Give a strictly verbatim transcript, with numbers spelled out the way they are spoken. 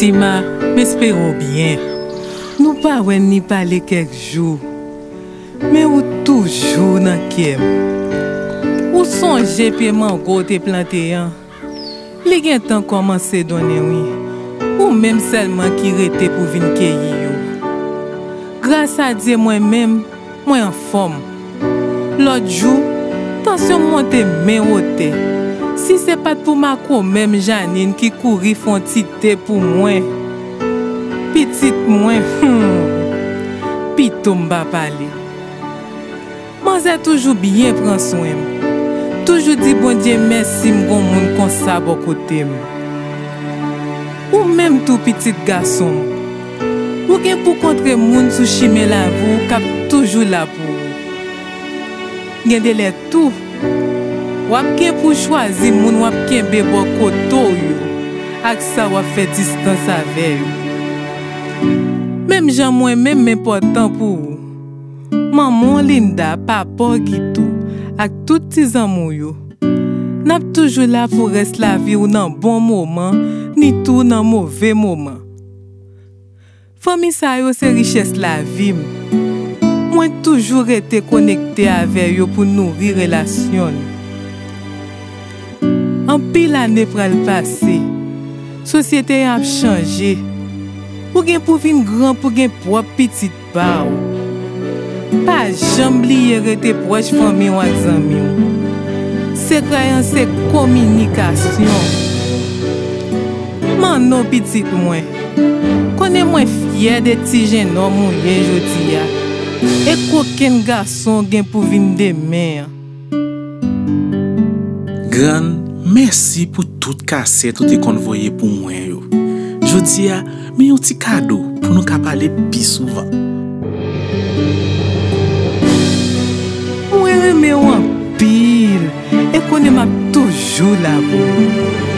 Lima, m espere w byen. Nou pa wè ni pale kèk jou, men ou toujou nan kè m. Ou sonje pye mango w te plante an? Li gentan kòmanse donnen wi. Ou menm sèlman ki rete pou vin keyi yo. Gras a Dye mwen menm, mwen anfòm. Lòt jou, tansyon m monte men wotè. Si se pa t pou makomè m Janine ki kouri fè yon ti te pou mwen, pitit mwen, hmm, pito m pa pale. Manzè toujou byen pran swen m. Toujou di Bondye mèsi m gon moun konsa bò kote m. Ou menm tou pitit gason m. Ou gen pou kontre moun sou chimen lavi w k ap toujou la pou ou. Gen de lè tou, w ap gen pou chwazi moun w ap kenbe bò kote w yo ak sa w ap fè distans avè yo. Menm jan mwen menm m enpòtan pou ou. Manman w Linda, papa w Guito, ak tout ti zanmi w yo. N ap toujou la pou rès lavi w nan bon moman, ni tou nan move moman. Fanmi sa yo se richès lavi m. Mwen toujou rete konekte avè yo pou nouri relasyon n. Anpil ane pral pase. Sosyete an ap chanje. Ou gen pou vin gran pou gen pwòp pitit pa w. Pa janm bliye rete pwòch fanmi w ak zanmi w. Sekrè an se kominikasyon. Manno pitit mwen, konnen mwen fyè de ti jennonm ou ye jodi a, e kokenn gason w gen pou vin demen an. Grann, mèsi pou tout kasèt ou te konn voye pou mwen yo. Jodi a, men yon ti kado pou nou ka pale pi souvan. Mwen renmen w anpil e konnen m ap toujou la pou ou.